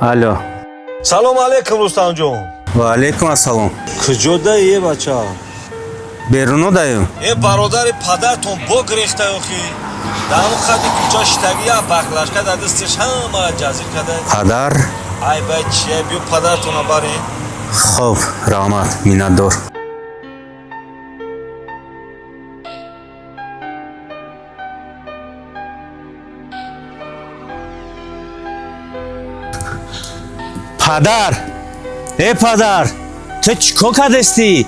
Алло. Салом алейкум, Рустамҷон. Ва алейкум ассалом. Куҷо даи, бача? Беруно даем. Э, бародари падартон бо гирехта охи. Дар ҳамон хати кӯча шитагӣ, як баклажка дар дастиш, ҳамаро ҷазир када. Падар? Ай бай, чия, биё падартона барем. Хоб, раҳмат, миннатдор. Падар, э падар, ту чӣ кор кардастӣ?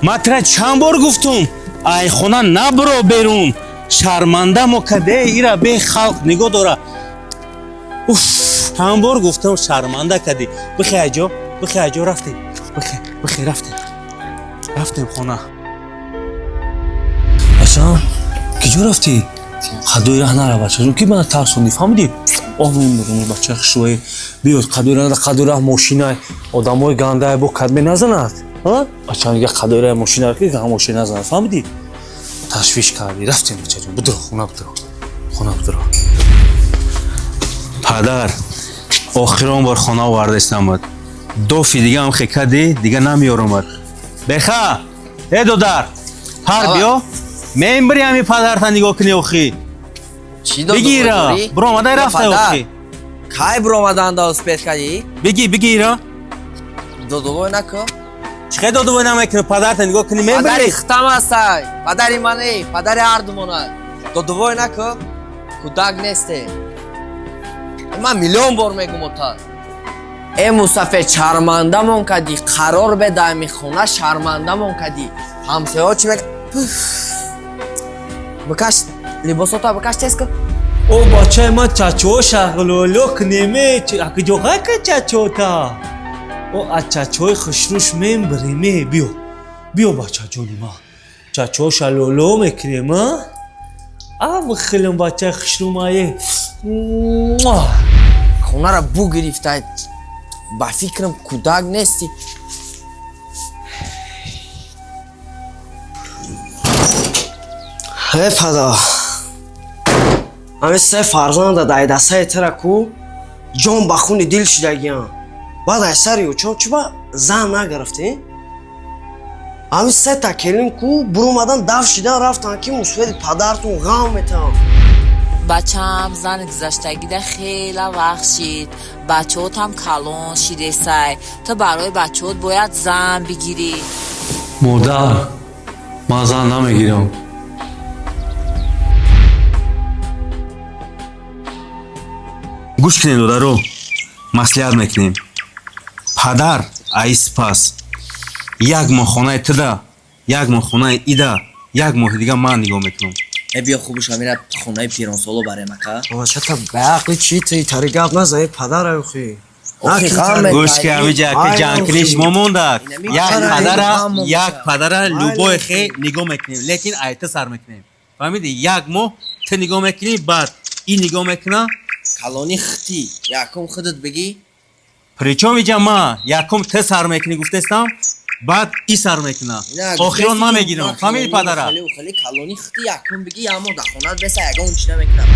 Ман тира чанд бор гуфтум, ай хона набуро берун. Шарманда мо каде, ира бе халқ нигоҳ дора. Уф, чанд бор гуфтам, шарманда кадӣ. Бихе аҷо, бихе аҷо, рафтем. Бихе, бихе, рафтем. Рафтем хона. Бачаам, киҷо рафтӣ? Қадои раҳ нара, бачаҷон, ки мана тарсондӣ, фаҳмидӣ? Оҳ, бача хушрӯе, биёд, қадои раҳ, қадои раҳ мошинай, одамои гандае бо кадме назанад. Бачаам, дига қадои раҳ мошина ки мошина назанад, фаҳмидӣ? Ташвиш кардӣ. Рафтем, бачаҷон, будро, хона будро, хона будро. Падар, охирон бор хона овардаистамад. Дофи дига ҳам хекадӣ, дига намеёрамад. Беха, э додар, пар биё. Мембири ҳами падарта нигоҳ кунӣ охи. Чӣ дод? Бигира, биромадай рафтай охи. Кай биромаданда успеть кардӣ? Биги, бигира. Додовой нако. Чӣ хел додовой намекунӣ? Падарта нигоҳ кунӣ Падари мембири. хитам ҳастай. Падари мане, падари ҳардумона. Додовой нако. Кӯдак несте. Ман миллион бор мегум ота. Э мусафед, шармандамон кардӣ, қарор бедаами хона, шармандамон кардӣ. Ҳамсояҳо чӣ мег? Бикаш либосота, бикаш, тез кун. О, бачаи ман, чачо шағлоло кунеме, акиҷоға ка чачота? О, аз чачои хушрӯш мембиреме, биё, биё, бачаҷони ман, чачо шалоло мекунем, а? А, бихелем, бачаи хушрӯмае. Хонаро бу гирифта, ба фикрам кӯдак нестӣ. Э падар, ҳамин се фарзанда дар дастаи тира ку ҷон ба хуни дил шидагиям. Баъд ай сари учон чӣ ба зан нагирифтӣ? Ҳамин сета келин ку буромадан, даф шидан рафтан, ки мусбати падартон ғам метавон. Бачаам, зани гузаштагида хела вақт шид, бачаҳотам калон шидесай, ту барои бачаҳот бояд зан бигирӣ. Модар, ман зан намегирам. Гӯш кунед, додаро, маслиҳат мекунем. Падар, ай сипас як моҳ хонаи туда, як моҳ хонаи ида, як моҳи дига ман нигоҳ мекунам. Э, биё, хубуш ҳамира хонаи пиронсоло барем, ака. Бачата, баақли чӣ ти тари гап назани, падара охи. Охи, ғам Гӯш ки, ҳамиҷа ки Ай, ҷанкуниш охи. мо мондак. Як Ай, падара, ғам як падара любой хе нигоҳ мекунем, лекин айта сар мекунем, фаҳмиди? Як моҳ ту нигоҳ мекунӣ, баъд ин нигоҳ мекуна. Калони хити, якум худат бигӣ. Причём иҷа ма якум ту сар мекунӣ гуфтестам, баъд и сар мекуна, охирон ман мегирам, фаҳмиди, падара? Хеле калони хити, якум бигӣ, аммо дар хонат беса ягон чӣ намекунам.